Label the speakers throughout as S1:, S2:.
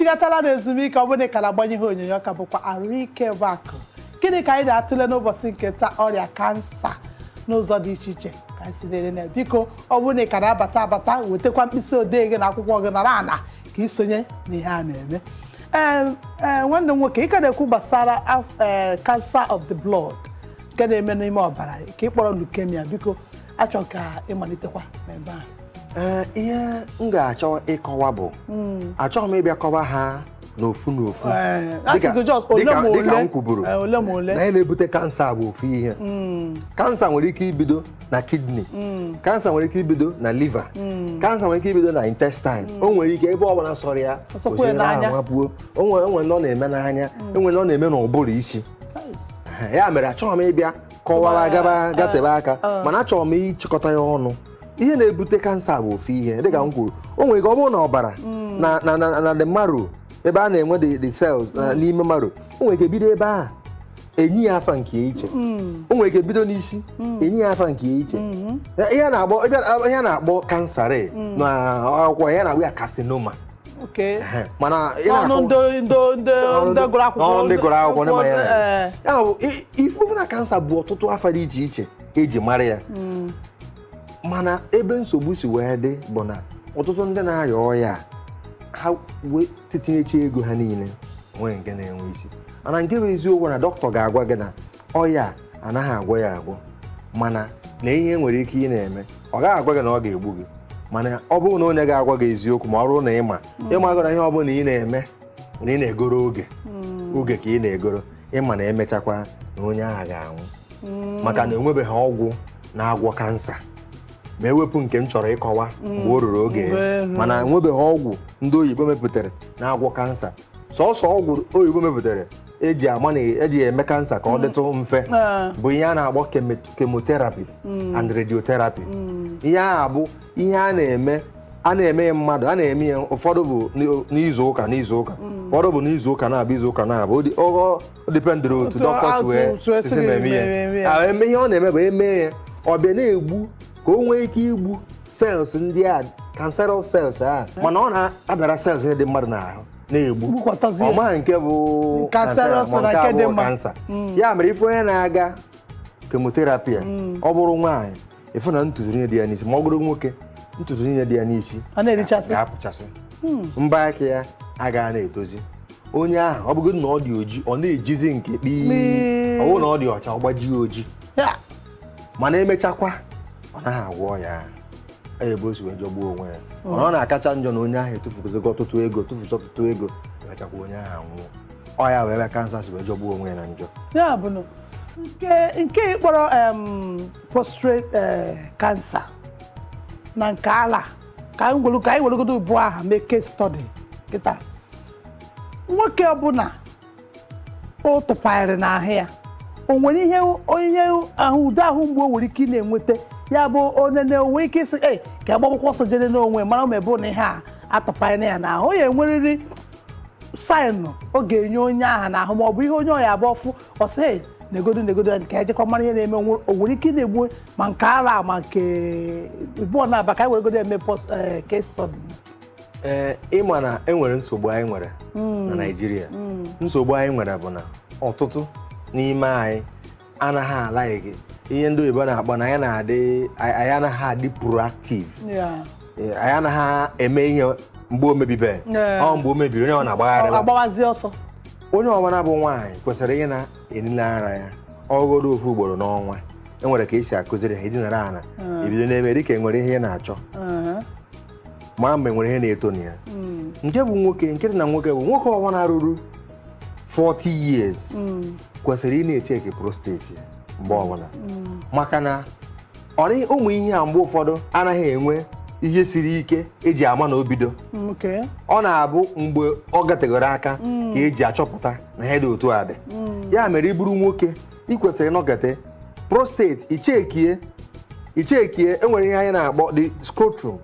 S1: Chighatara na ezumike. Ọ bụrụ na ị ka na-agbanye ihe onyonyo, ka bụkwa Ahụike bụ Akụ. Gịnị ka anyị na-atụle n'ụbọchị nke taa? Ọrịa kansa n'ụzọ dị iche iche ka anyị si dere na. Biko, ọ bụrụ na ị ka na-abata abata, wetakwa mkpịsị odee gị na akwụkwọ gị, nara ana ka isonye n'ihe a na-eme. Ee, nwanne m nwoke, ị ka na-ekwu gbasara cancer of the blood nke na-eme n'ime ọbara nke ị kpọrọ leukemia. Biko, achọ ka ịmalitekwa n'ebe ahụ.
S2: Ee, ihe m ga-achọ ịkọwa bụ, achọghị m ịbịa kọwa ha n'ofu n'ofu.
S1: Asị gị just ole ma
S2: dịka
S1: ole.
S2: M kwuburu
S1: Ole ma ole.
S2: na ihe na-ebute kansa bụ ofu ihe. Kansa nwere ike ibido na kidney, kansa nwere ike ibido na liver, kansa nwere ike ibido na intestine. O nwere ike ebe ọ bụla sọrọ ya.
S1: Ọsọkwa ya
S2: o
S1: n'anya.
S2: Amapuo. O nwere ndị ọ na-eme n'anya, enwere ndị ọ na-eme n'ụbụrụ isi. Ya mere achọghị m ịbịa kọwara gaba gatebe aka, mana achọrọ m ịchịkọta ya ọnụ. Ihe na-ebute kansa bụ ofu ihe. Dịka m kwuru, o nwere ike ọ bụrụ na ọbara na the marrow, ebe a na-enwe the cells n'ime marrow, o nwere ike bido ebe a, enyi ya afa nke ya iche. O nwere ike bido n'isi, enyi ya afa nke ya iche. Ihe a na-akpọ kansa na akwụkwọ, ihe a na-akpọ ya carcinoma. Mana ị
S1: N'ọnụ
S2: na-akọ
S1: ndị gụrụ akwụkwọ.
S2: N'ọnụ ndị gụrụ akwụkwọ, ndị ma ya. Ya bụ ifufu na kansa bụ ọtụtụ afa dị iche iche eji mara ya. Mana ebe nsogbu si wee dị bụ na ọtụtụ ndị na-arịa ọya a, ha wee tinyecha ego ha niile, onwe nke na-enwe isi. Mana nke bụ eziokwu na dọkịta ga-agwa gị na ọya a anaghị agwọ ya agwọ, mana na ihe nwere ike ị na-eme, ọ gaghị agwa gị na ọ ga-egbu gị. Mana ọ bụrụ na onye ga-agwa gị eziokwu, ma ọ bụrụ na ịma ịmagụ na ihe ọ bụla ị na-eme na ị na-egoro oge, oge ka ị na-egoro, ịma na emechakwa na onye ahụ ga-anwụ, maka na enwebeghị ọgwụ na-agwọ kansa, ma ewepụ nke m chọrọ ịkọwa mgbe o ruru oge ya.
S1: Mgbe ruru.
S2: Mana enwebeghị ọgwụ ndị oyibo mepụtara na-agwọ kansa. Sọsọ ọgwụ oyibo mepụtara eji ama na eji eme kansa ka ọ dịtụ mfe bụ ihe a na-akpọ chemotherapy and radiotherapy. Ihe a bụ ihe a na-eme, a na-eme ya mmadụ, a na-eme ya ụfọdụ bụ n'izu ụka n'izu ụka, ụfọdụ bụ n'izu ụka na-abụ izu ụka na-abụ. Ọ dependịrị otu
S1: Otu
S2: dọkịta si wee
S1: otu esi
S2: si eme
S1: eme
S2: ya.
S1: ya.
S2: Ah, eme ihe ọ na-eme bụ eme ya, ọ bịa na-egbu ka o nwee ike igbu cells ndị a, cancerous cells a, mana ọ na-adara cells ndị dị mmadụ n'ahụ na-egbu.
S1: Gbukwatazie.
S2: Ọ maghị nke bụ
S1: Cancerous
S2: ma
S1: na
S2: nke
S1: nke dị
S2: abụghị
S1: mma.
S2: kansa. Ya mere ife onye na-aga chemotherapy a, ọ bụrụ nwaanyị, ịfụ na ntutu niile dị ya n'isi, ma ọ bụrụ nwoke, ntutu niile dị ya n'isi
S1: Ọ na-erichasị.
S2: ga-apụchasị, mbọ aka ya agaghị na-etozi. Onye ahụ, ọ bụgodị na ọ dị oji, ọ na-ejizi nke kpii.
S1: Kpii.
S2: Ọ bụrụ na ọ dị ọcha, ọ gbajie oji. Mana emechakwa, ọ naghị agwọ ya ebe o si wee jọgbuo onwe ya. Mana ọ na-akacha njọ na onye ahụ etufugozigo ọtụtụ ego, tụfusi ọtụtụ ego, emechakwa onye ahụ anwụọ. Ọ ya wee ebe kansa si wee jọgbuo onwe ya na njọ.
S1: Ya bụ na nke ịkpọrọ prostate cancer na nke ala, ka anyị weregodo ubu aha mee case study kịta. Nwoke ọbụla o tụpanyere n'ahụ ya, o nwere ihe ahụ, ụdị ahụ mgbu o nwere ike ị na-enweta, ya bụ onene, o nwere ike ịsị ei ka agbakwa ọsọ jere n'onwe mara ma ebe na ihe a atụpanyere ya n'ahụ. O ya enwerịrị sign ọ ga-enye onye ahụ n'ahụ, ma ọ bụ ihe onye ọya abụọ fụ, ọ sị, "Hey, negodo negodo ya," ka ejekwa mara ihe na-eme. O nwere ike ị na-egbu ma nke ara ma nke ịbụọ na-aba. Ka anyị weregodo eme case study.
S2: Ee, ịma na enwere nsogbu anyị nwere na Naịjirịa. Nsogbu anyị nwere bụ na ọtụtụ n'ime anyị anaghị alaghị ihe ndị oyibo na-akpọ na anyị na-adị, anyị anaghị adị proactive. Ee, anyị anaghị eme ihe mgbe o mebibe. Ọ mgbe o mebiri, onye ọ na-agbagharị
S1: Agbawazi ọsọ.
S2: Onye ọbụla bụ nwaanyị kwesịrị ị na-enile ara ya ọgọdọ ofu ugboro n'ọnwa. Enwere ka esi akụziri ha idinara ala, ebido na-eme dịka enwere ihe ị na-achọ, mara mgbe enwere ihe na-eto na ya. Nke bụ nwoke, nke dị na nwoke bụ nwoke ọbụla ruru 40 years kwesịrị ị na-echeki prostate ya mgbe ọbụla, maka na ụmụ ihe a mgbe ụfọdụ anaghị enwe ihe siri ike eji ama na o bido. Ọ na-abụ mgbe ọ gategoro aka ka eji achọpụta na ihe dị otu a dị. Ya mere ịbụrụ nwoke, ị kwesịrị ịnọkete prostate ichekie ichekie. Enwere ihe anyị na-akpọ the scrotum,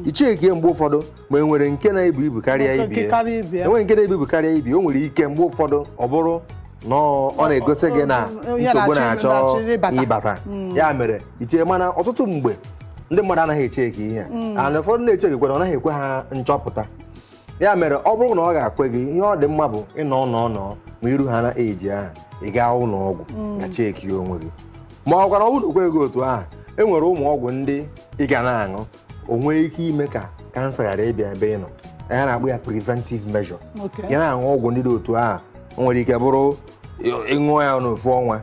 S2: ichekie mgbe ụfọdụ ma e nwere nke na-ebu ibu karịa
S1: Nke
S2: ibe ya.
S1: karịa ibe ya.
S2: Enwere nke na-ebu ibu karịa ibe, o nwere ike mgbe ụfọdụ ọ bụrụ na ọ na-egosi gị na
S1: Onye
S2: nsogbu
S1: na-achọ
S2: na-achọ
S1: ịbata.
S2: Ịbata. Ya mere iche, mana ọtụtụ mgbe ndị mmadụ anaghị echeki ihe a, and ụfọdụ na-echeki kwere, ọ naghị ekwe ha nchọpụta. Ya mere ọ bụrụ na ọ ga-akwe gị, ihe ọ dị mma bụ ịnọ nọ ma iru ha na eji ahụ, ị gaa ụlọ ọgwụ ga cheki onwe gị. Ma ọ gwara ọ bụrụ na o kweghị gị otu ahụ, e nwere ụmụ ọgwụ ndị ị ga na-aṅụ, o nwee ike ime ka kansa ghara ịbịa ebe ị nọ. Ya na-akpọ ya preventive measure. Ya na-aṅụ ọgwụ ndị dị otu ahụ, o nwere ike bụrụ ịṅụọ ya n'ofu ọnwa,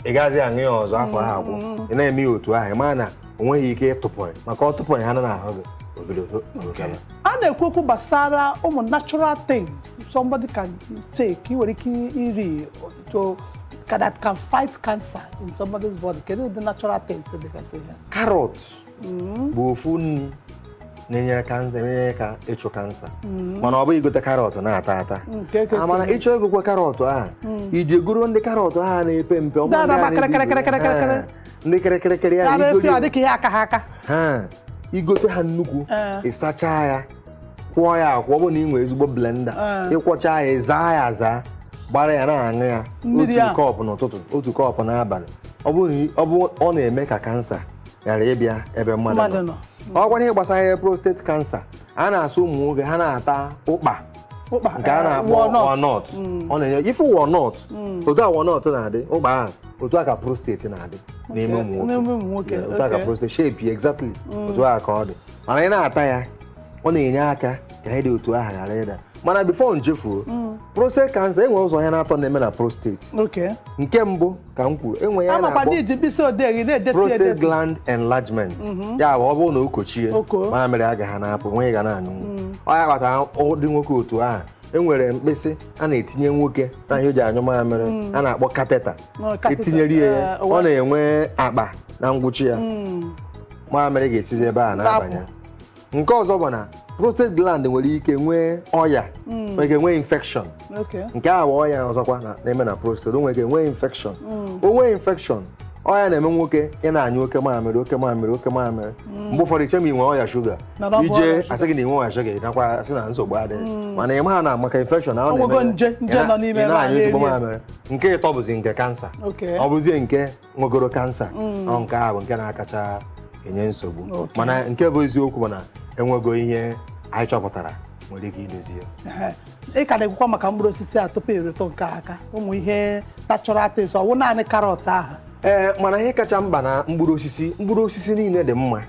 S2: ị gaghịzi aṅụ ya ọzọ afọ ahụ agwụ. Ị na-eme ya otu ahụ, ị maa na o nweghị ike ịtụpụrụ, maka ọ tụpụrụ ha n'ahụ gị, obido.
S1: A na-ekwu okwu gbasara ụmụ natural things somebody can take, ị nwere ike iri to that can fight cancer in somebody's body. Kedu ụdị natural things dịgasị ya?
S2: Carrot bụ ofu nri na-enyere kansa, na-enyere ka ịchụ kansa, mana ọ bụghị igote carrot na-ata ata.
S1: Nke
S2: Ah, mana ịchọ igokwa carrot ahụ, iji goro ndị carrot ahụ na-epe mpe, ọ bụrụ
S1: Ndị
S2: ndị a
S1: na-agba
S2: na-ebu ibu,
S1: kịrịkịrịkịrịkịrị.
S2: ha, ndị kịrịkịrịkịrị ahụ,
S1: Ya efi ọ
S2: igoro
S1: dịka ihe aka ha aka.
S2: Ha igote ha nnukwu, ịsachaa ya, kwụọ ya akwụ. ọ bụrụ na ị nwee ezigbo blender, ịkwọcha ya, ịzaa ya azaa, gbara ya na-aṅụ ya
S1: Mmiri
S2: otu
S1: a.
S2: kọpụ n'ụtụtụ, otu kọpụ n'abalị. Ọ bụrụ na ọ bụ ọ na-eme ka kansa ghara ịbịa ebe mmadụ
S1: Mmadụ
S2: nọ.
S1: nọ.
S2: Ọ gwara ihe gbasara ihe prostate cancer, a na-asụ ụmụ nwoke ha na-ata ụkpa,
S1: Ụkpa,
S2: nke a na-akpọ
S1: walnut.
S2: Walnut. Ọ na-enye ife walnut, otu a walnut na-adị, ụkpa ahụ, otu a ka prostate na-adị n'ime ụmụ nwoke.
S1: N'ime ụmụ nwoke.
S2: Yeah, otu a ka prostate shape exactly otu a ka ọ dị. Mana ị na-ata ya, ọ na-enye aka ka ihe dị otu ahụ ghara ịda. Mana before nchefuo, prostate cancer, enwere ụzọ ya na-atọ na-eme na prostate. Nke mbụ ka m kwuru, enwe ya
S1: Amakwa
S2: na-akpọ
S1: dị iji mkpịsị odee gị na-edetu
S2: prostate
S1: edetu.
S2: gland enlargement. Ya bụ, ọ bụrụ na o kochie,
S1: Oko.
S2: mamịrị agaghị na-apụ, nwe ga na-anyụ. Ọ ya kpatara ụdị nwoke otu ahụ, enwere mkpịsị a na-etinye nwoke na ihe o ji anyụ mamịrị a na-akpọ catheter.
S1: No, catheter.
S2: Etinyere ya, ọ na-enwe akpa na ngwụchi ya, mamịrị ga-esizi ebe a na-abanye. Nke ọzọ bụ na prostate gland nwere ike nwee ọya, nwere ike nwee infection. Nke a bụ ọya ọzọkwa na-eme na prostate. O nwere ike nwee infection. O nwee infection, ọya na-eme nwoke ị na-anyụ oke mamịrị, oke mamịrị, oke mamịrị. Mgbe ụfọdụ iche ma ị nwee ọya shuga,
S1: Mana ọ bụ
S2: ije
S1: ọrịa shuga.
S2: asị gị na ị nwee ọya shuga, ị nakwa asị na nsogbu adịghị, mana ị maha na maka infection ahụ
S1: O nwego
S2: na-eme ya,
S1: nje nọ n'ime
S2: ị
S1: ebe a
S2: na-anyụ ezigbo
S1: na-eri ya.
S2: mamịrị. Nke ịtọ bụzi nke kansa. Ọ bụzie nke nwegoro kansa, ọ nke a bụ nke na-akacha enye nsogbu. Mana nke bụ eziokwu bụ na enwego ihe anyị chọpụtara nwere ike idozi ya.
S1: Ehe. Ị ka na-ekwukwa maka mkpụrụ osisi a tupu ịrịtụ nke aka, ụmụ ihe natural things, ọ wụ naanị carrot ahụ?
S2: Ee, mana ihe kacha mkpa na mkpụrụ osisi, mkpụrụ osisi niile dị mma,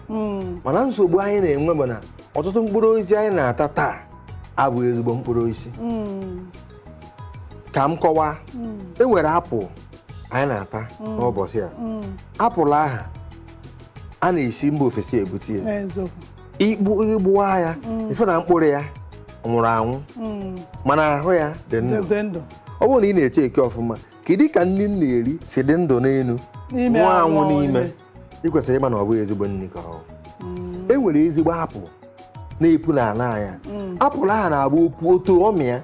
S2: mana nsogbu anyị na-enwe bụ na ọtụtụ mkpụrụ osisi anyị na-ata taa abụghị ezigbo mkpụrụ osisi. Ka m kọwaa. E nwere apple anyị na-ata n'ụbọchị a. Apple aha a na-esi mba ofesi ebute ya.
S1: Eziokwu.
S2: Igbu igbuwa ya, ife na mkpụrụ ya nwụrụ anwụ, mana ahụ ya dị ndụ.
S1: Dị ndụ.
S2: Ọ bụrụ na ị na-eche eke ọfụma, kedu ka nri m na-eri si dị ndụ n'elu,
S1: N'ime,
S2: nwụọ anwụ
S1: anwụ
S2: n'ime?
S1: n'ime.
S2: Ị kwesịrị ịma na ọ bụghị ezigbo nri ka ọ bụ. E nwere ezigbo apple na-epu n'ala anya. Apple ahụ na-agba okwu otu ọmịa,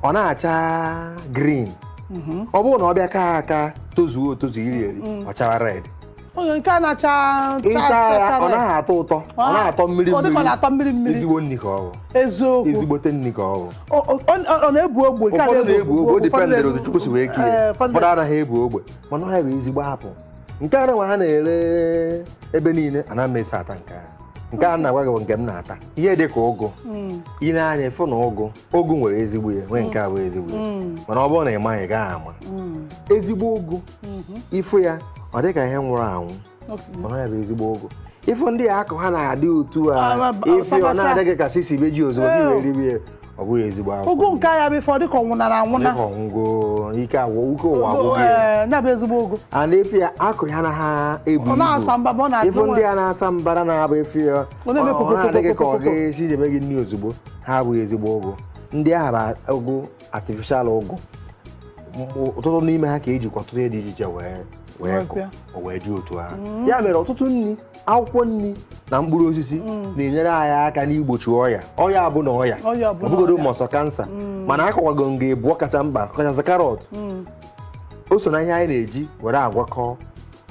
S2: ọ na-acha green. Ọ bụrụ na ọ bịa kaa aka, tozuo otozu iri eri, ọ chawa red.
S1: Oge nke a na-acha
S2: Ịta ya, ọ naghị atọ ụtọ, ọ na-atọ mmiri
S1: Ọ dịka ọ
S2: mmiri.
S1: na-atọ mmiri mmiri.
S2: Ezigbo nri ka ọ bụ.
S1: Eziokwu.
S2: Ezigbote nri ka ọ bụ.
S1: Ọ na-ebu ogbe nke a?
S2: Ụfọdụ na-ebu ogbe, o
S1: ụfọdụ
S2: dependere
S1: na-ebu
S2: otu Chukwu si wee kie.
S1: Ee, ụfọdụ
S2: Ụfọdụ anaghị ebu ogbe, mana ọ ya bụ ezigbo apple. Nke a na ha na-ere ebe niile, ana m esi ata nke a. Nke a na-agwa gị bụ nke m na-ata. Ihe dị ka ụgụ, ị na-anya ịfụ na ụgụ nwere ezigbo ya, nwee nke a bụ ezigbo ya, mana ọ bụrụ na ị maghị, ị gaghị ama ezigbo ụgụ. Ịfụ ya, ọ dị ka ihe nwụrụ anwụ, mana ya bụ ezigbo ụgụ. Ịfụ ndị a akụ ha na-adị otu a, ife ọ na-adịghị ka sisi beji ozugbo gị wee ribe ya, ọ bụghị ezigbo akwụkwọ.
S1: Ụgụ nke ya bụ ife ọ dịka ọ nwụnara anwụna.
S2: Dịka ọnwụgo ike agwụ, uke ụwa agwụgo ya.
S1: Ee, ya bụ ezigbo ụgụ.
S2: A na-efe ya, akụ ya anaghị ebu
S1: Ọ na-asa
S2: ibu.
S1: mba, ma ọ na-adị
S2: Ịfụ ndị a na-asa mbara na-abụ efe ya,
S1: Ọ na-eme
S2: ọ na-adịghị ka ọ
S1: pokopokopokopoko.
S2: ga-esi eme gị nri ozugbo. Ha abụghị ezigbo ụgụ. Ndị ahụ bụ ụgụ artificial ụgụ. Ọtụtụ n'ime ha ka ejikwa ọtụtụ ihe dị iche iche wee kụ,
S1: Wee
S2: o wee dị otu ahụ. Ya mere ọtụtụ nri, akwụkwọ nri na mkpụrụ osisi na-enyere anyị aka n'igbochi ọya, ọya bụ na ọya
S1: Ọya bụ na
S2: ọ bụgodo
S1: ọya.
S2: ma ọsọ kansa. Mana akọwago nga ịbụọ kacha mkpa, kachasị carrot, o so na ihe anyị na-eji were agwakọ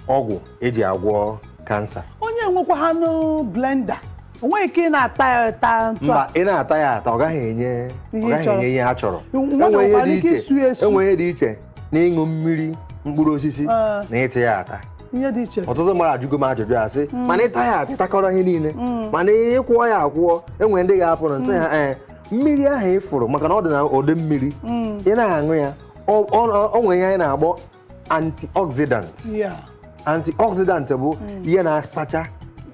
S2: ọgwụ eji agwọ kansa.
S1: Onye nwekwa ha nụ blender, o nweghị ike ị na-ata ya ta ntụ a?
S2: Mba, ị na-ata ya ata, ọ gaghị enye
S1: Ihe
S2: ọ
S1: ị
S2: gaghị
S1: chọrọ.
S2: enye ihe a chọrọ.
S1: Nwa
S2: Enwe ihe
S1: nwekwara
S2: dị
S1: ike
S2: iche
S1: isu esu.
S2: Enwe ihe dị iche na ịṅụ mmiri mkpụrụ osisi na ịta ya ata.
S1: Ihe dị iche.
S2: Ọtụtụ mmadụ ajụgo m ajụjụ a sị, mana ịta ya ata, ịtakọrọ ihe niile, mana ịkwụọ ya akwụọ, enwere ndị ga-apụrụ nsị ha. Ee, mmiri ahụ ị fụrụ, maka na ọ dị na ụdị mmiri ị na-aṅụ ya, ọ nwere ihe anyị na-akpọ antioxidant. Antioxidant bụ ihe na-asacha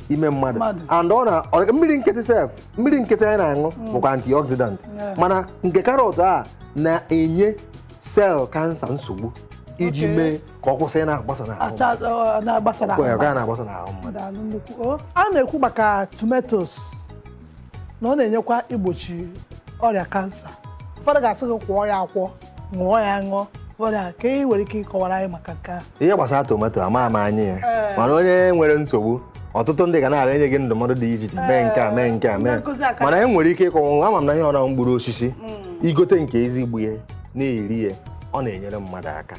S2: ime mmadụ.
S1: Mmadụ.
S2: And ọ na mmiri nkịtị sef, mmiri nkịtị anyị na-aṅụ bụkwa antioxidant. Mana nke carrot a na-enye cell cancer nsogbu iji mee ka ọ kwụsị na-agbasa n'ahụ.
S1: Acha ọ, na-agbasa n'ahụ.
S2: Ọ gaghị na-agbasa n'ahụ mmadụ.
S1: Daalụ nnukwu. O, a na-ekwu maka tomatoes na ọ na-enyekwa igbochi ọrịa kansa. Ụfọdụ ga-asị gị kwụọ ya akwọ, ṅụọ ya ṅụọ. Ụfọdụ a, ka ị nwere ike ịkọwara anyị maka nke a?
S2: Ihe gbasara tomato, ama ama anya ya, mana onye nwere nsogbu, ọtụtụ ndị ga na-abịa enye gị ndụmọdụ dị iche iche, mee nke a, mee nke a, mee
S1: Ndị nkụzi aka.
S2: Mana e nwere ike ịkọwa, ama m na ihe ọ na mkpụrụ osisi, igote nke ezigbo ya na-eri ya, ọ na-enyere mmadụ aka.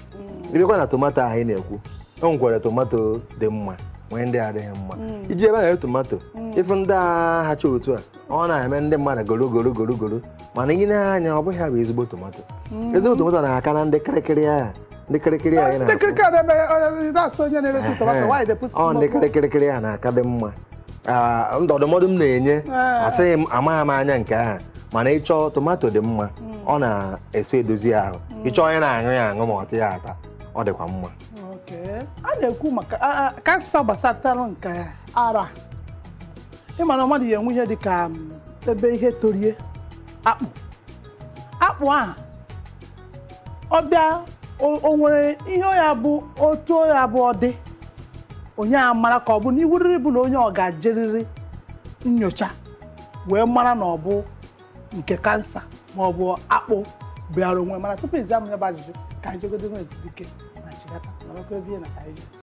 S2: Ịbịakwa na tomato ahụ ị na-ekwu, e nwekwara tomato dị mma, nwee ndị adịghị mma. Iji ebe a na-ere tomato, ịfụ ndị a hacha otu a, ọ na-eme ndị mmadụ goro goro goro goro, mana ị na-anya, ọ bụghị ya bụ ezigbo tomato. Ezigbo tomato na-aka na ndị kịrịkịrị a, ndị kịrịkịrị a ị
S1: Ndị
S2: na-afụ.
S1: kịrịkịrị na-eme onye na-asị onye na-eresi tomato, why they put
S2: Ọ ndị kịrịkịrị a na-aka dị mma. Ah, ndụmọdụ m na-enye, asịghị m amaghị m anya nke ahụ, mana ịchọọ tomato dị mma, ọ na-eso edozi ahụ. Ịchọọ onye na-aṅụ ya aṅụ ma ọ tị ya ata, ọ dịkwa mma.
S1: Okay. A na-ekwu maka kansa gbasatara nke ara. Ịma na mmadụ ya enwe ihe dị ka ebe ihe torie akpụ akpụ ahụ, ọ bịa, o nwere ihe ọ ya bụ otu ọ ya bụ ọ dị onye a mara ka ọ bụ na iwuriri bụ na onye ọ ga-ejeriri nyocha wee mara na ọ bụ nke kansa ma ọ bụ akpụ bịara onwe. Mana tupu ịza m ya bụ ajụjụ, ka anyị jegodo nwe ezumike na chigata nọrọkwa ebe ihe na ka anyị bịa.